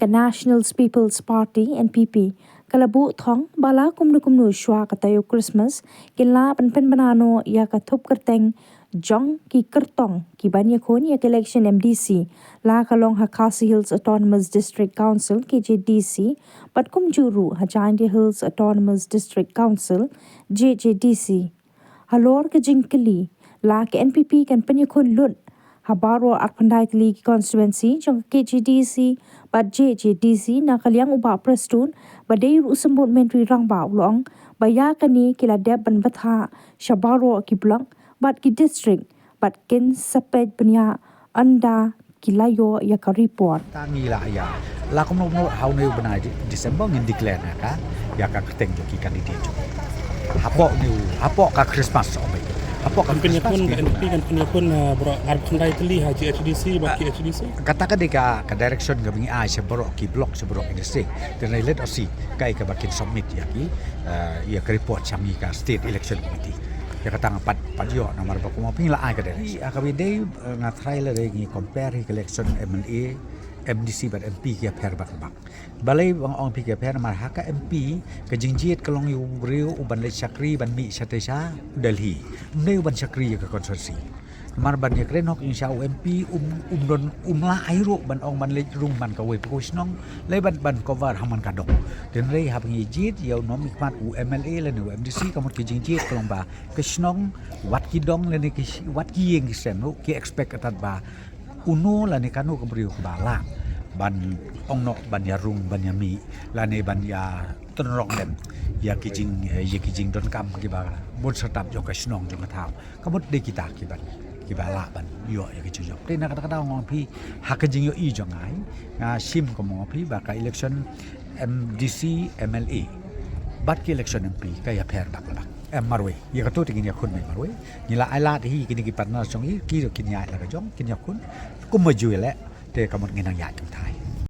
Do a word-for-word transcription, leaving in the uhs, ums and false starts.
National People's Party, N P P, ka la buh thong ba la kumno kumno shwa ka taïew Christmas kin lah ban pynbna noh ïa ka thup kyrteng jong ki kyrtong ki ban ïakhun ïa ka election M D C, la ka long ha Khasi Hills Autonomous District Council, K H A D C, bad kumjuh ruh ha Jaintia Hills Autonomous District Council, J H A D C. Halor ka jingkylli la ka N P P kan pynïakhun lut ha baroh arphew khyndai tylli ki constituency jong ka K H A D C bad J H A D C, na ka liang u Bah Prestone, ba dei ruh u symbud Myntri Rangbah, u la ong ba ïa kane ki la dep ban bthah sha baroh ki block bad ki district bad kin sa peit bniah ynda ki la ïoh ïa ka report. Tang ngi la ïa, la kumno kumno ha une u bnai Di-, December ngin declare na ka ïa ka kyrteng jong ki candidate jong. Hapoh une u, hapoh ka Christmas, ong beit. Hapoh ka Kan pynïakhun, Christmas ka N P P kan pynïakhun, uh, baroh arphew khyndai tylli ha J H A D C bad K H A D C. Kata ka dei ka, ka direction kaba ngi ai sha baroh ki block, sha baroh ki district. Te nai let us see kaei kaba kin submit ïa ki, uh, ïa ka report sha ngi ka State Election Committee. Ïa kata nga pat, pat ïoh namar ba kumba phi la ai ka direction. Ïa kaba dei, uh, nga try lada ngi compare hi ka election M L A, M D C bad M P ki ïapher bak bak. Balei ba nga ong phi ki ïapher? Namar ha ka M P ka jingjied ka long ïa u briew u ban leit shakri ban mih shatei sha Delhi. Ym dei u ban shakri ïa ka constituency. Namar ban ïakren hok ïa sha u M P um, um don, um lah ai ruh ban ong ban leit rung man kawei pa kawei shnong, lei ban, ban cover ha man ka dong. Te hynrei haba ngi jied ïa u nongmihkhmat u M L A lane u M D C, ka mut ka jingjied ka long ba ka shnong, wat ki dong lane ki sh-, wat ki ïing ki sem ruh ki expect ka tad ba uno lane kano ka briew kaba lah ban ong noh, ban ïarung, ban ïamih lane ban ïatynrong lem ïa ki jing, eh, ïa ki jingdonkam kiba bun syrtap jong ka shnong jong ka thaw. Ka mut dei kita kiban, kiba lah ban ïoh ïa ki jingjop. Te na kata ka daw nga ong phi, ha ka jingïohi jong nga, nga shim kumba nga ong phi ba ka election M D C, M L A bad ki election M P ka ïapher bak la bak. Em, marwei. Ïa kato te ngin ïakhun beit marwei. Ngi la ai lad hi kine ki partner jong ngi, ki ruh kin ïaid la ka jong, kin ïakhun. Kumba ju ïaleh, te ka mut ngin nang ïaid kumtai.